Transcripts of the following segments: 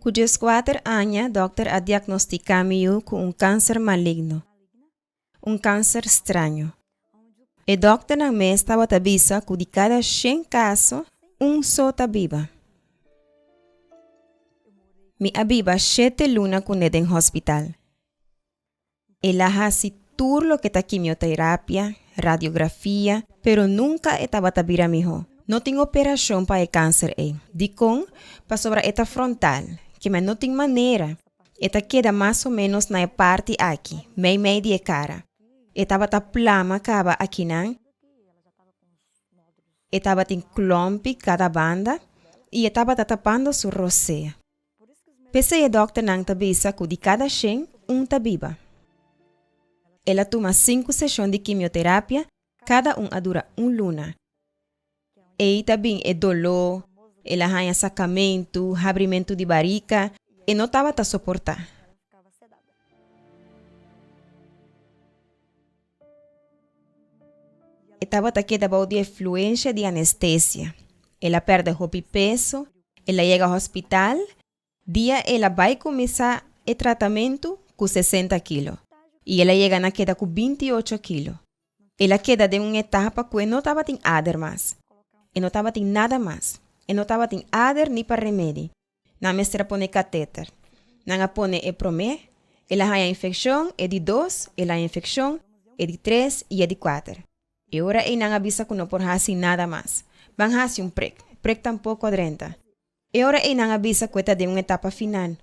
Ku dieskuater aña dòkter a diagnostiká mi yu ku un kanser maligno, un kanser straño. E dòkternan mes tabata bisa ku di kada shen kaso, un so ta biba. Mi a biba shete luna kuné den hospital. El a hasi tur loke ta kimioterapia, radiografia, pero nunka e tabata bira mihó. No tin operashon pa e kanser ei. Dikon? Pasobra e ta frontal, kema no tin manera. E ta keda mas o ménos na e parti aki, meimei di e kara. E tabata plama kaba akinan, e tabatin klòmpi kada banda i e tabata tapando su rosea. P'esei e dòkternan ta bisa ku di kada shen, un ta biba. El a tuma sinku seshon di kimioterapia, kada un a dura un luna. Ei ta bin e doló, el a haña sakamentu, habrimentu di barika, e no tabata soportá. E tabata keda bou di efluensha di anestesia. El a pèrdè hopi peso, el a yega hospital, dia el a bai kuminsá e tratamentu ku sesenta kilo i el a yega na keda ku bintiocho kilo. El a keda den un etapa ku e no tabatin ader mas. E no tabatin nada mas. E no tabatin ader ni pa remedi. Nan mester a pone kateter. Nan a pone e promé, el a haña infekshon, e di dos, el haña infekshon, e di tres i e di kuater. E ora ei nan a bisa ku no por hasi nada mas. Ban hasi un prek. Prek tampoko a drenta. E ora ei nan a bisa ku e ta den un etapa final.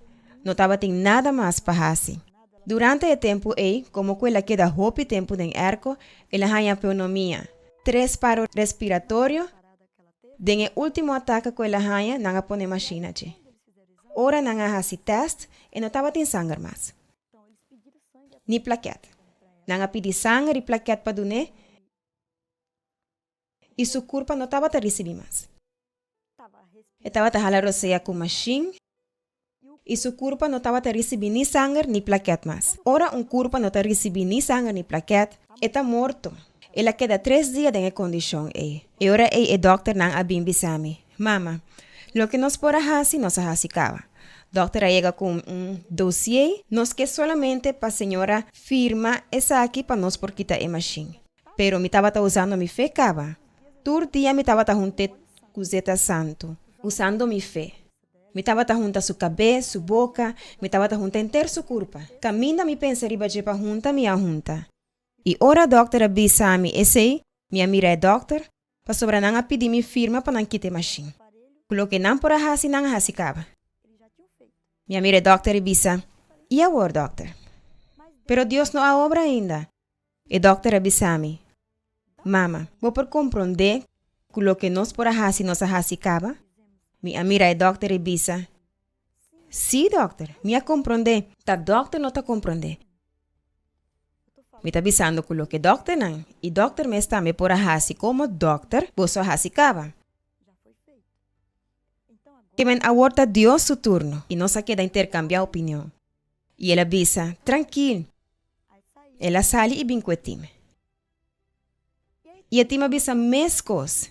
No tabatin nada mas pa hasi. Durante e tempu ei, komo ku el a keda hopi tempu den èrko, el a haña peunomia, tres paro respiratorio, Den e último ataka ku el a haña, nan a pone mashina dje. Ora nan a hasi tèst, e no tabatin sanger mas, ni plakèt. Nan a pidi sanger i plakèt pa dun'é, i su kurpa no tabata risibí mas. E tabata hala rosea ku mashin. I su kurpa no tabata risibí ni sanger ni plakèt mas. Ora un kurpa no ta risibí ni sanger ni plakèt, e ta morto. El a keda tres dia den e kondishon ei. E ora ei e dòkternan a bin bisa mi, Mama, loke nos por a hasi, nos a hasi kaba. Dòkter a yega ku un dosié, nos ke solamente pa señora firma esaki pa nos por kita e mashin. Pero mi tabata usando mi fe kaba. Tur dia mi tabata hunt'é ku zeta santu, usando mi fe. Mi tabata hunta su kabes, su boka, mi tabata hunta henter su kurpa. Kaminda mi pensa riba dje pa hunta, mi a hunta. I ora dòkter a bisa mi esei, mi a mira e dòkter, pasobra nan a pidi mi firma pa nan kita e mashin. Ku loke nan por a hasi, nan a hasi kaba. Mi a mira e dòkter i bisa, I awor, dòkter? Pero Dios no a obra ainda. E dòkter a bisa mi, Mama, bo por komprondé ku loke nos por a hasi nos a hasi kaba? Mi a mira e dòkter i bisa, Sí, dòkter, mi a komprondé. Ta dòkter no ta komprondé. Mi ta bisando ku loke dòkternan i dòkter mes tambe por a hasi komo dòkter, boso a hasi kaba. Kimen awor ta Dios su turno i nos a keda interkambiá opinion. I el a bisa, Trankil. El a sali i bin ku e tim. I e tim a bisa meskos.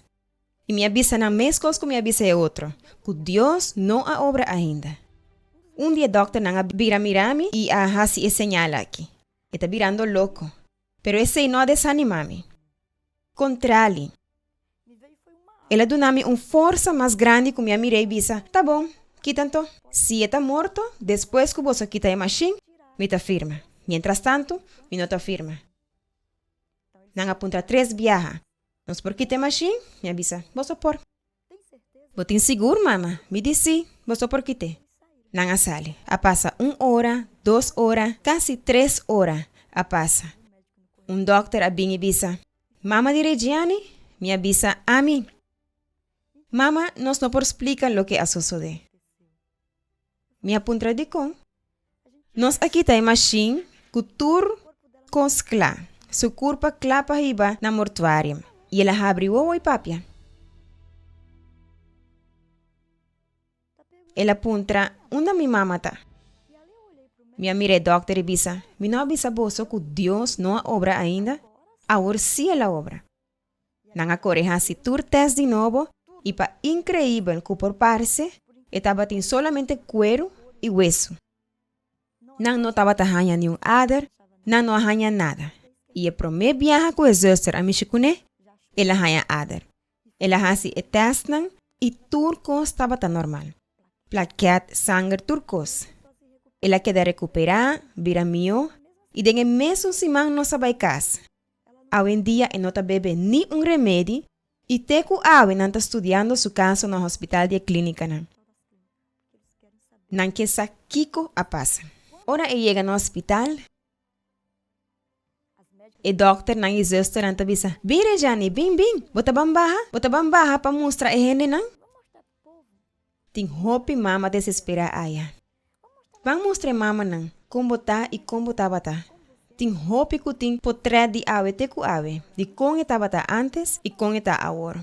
I mi a bisa nan meskos ku mi a bisa e otro, ku Dios no a obra ainda. Un di e dòkternan a bira mira mi i a hasi e señal aki, E ta birando loko. Pero esei no a desanimá mi. Kontrali, el a duna mi un forsa mas grandi ku mi a mir'é i bisa, Ta bon, kita anto. Si e ta morto, despues ku boso kita e mashin, mi ta firma. Mientrastantu, mi no ta firma. Nan a puntra tres biaha, Nos por kita e mashin? Mi a bisa, Boso por. Bo tin sigur, mama? Mi di, Sí, boso por kit'é. Nan a sali. A pasa un ora, dos ora, kasi tres ora a pasa. Un dòkter a bin i bisa, Mama di Regiani? Mi a bisa, Ami. Mama, nos no por splika loke a sosodé. Mi a puntra dikon. Nos a kita e mashin ku tur kos kla, su kurpa kla pa hiba na mortuarium, i el a habri wowo i papia. El a puntra, Unda mi mama ta? Mi a mira e dòkter i bisa, Mi no a bisa boso ku Dios no a obra ainda? Awor sí el a obra. Nan a kore hasi tur tèst di nobo i pa inkreibel ku por parse, e tabatin solamente kueru i wesu. Nan no tabata haña niun ader, nan no a haña nada. I e promé biaha ku e zùster a mishi kuné, el a haña ader. El a hasi e tèstnan i tur kos tabata normal. Plakèt, sanger, tur kos. El a keda rekuperá, bira mihó i den e mesun siman nos a bai kas. Awendia e no ta bebe ni un remedi i te ku awe nan ta studiando su kaso na hospital di e klínikanan. Nan ke sa kiko a pasa. Ora e yega na hospital, e dòkternan i zùsternan ta bisa, Bin Rejani, bin, bin! Bo ta ban baha? Bo ta ban baha pa mustra e hendenan? Tin hopi mama desesperá aya. Ban mustra e mamanan kon bo ta i kon bo tabata. Tin hopi ku tin potrèt di awe te ku awe, di kon e tabata ántes i kon e ta awor.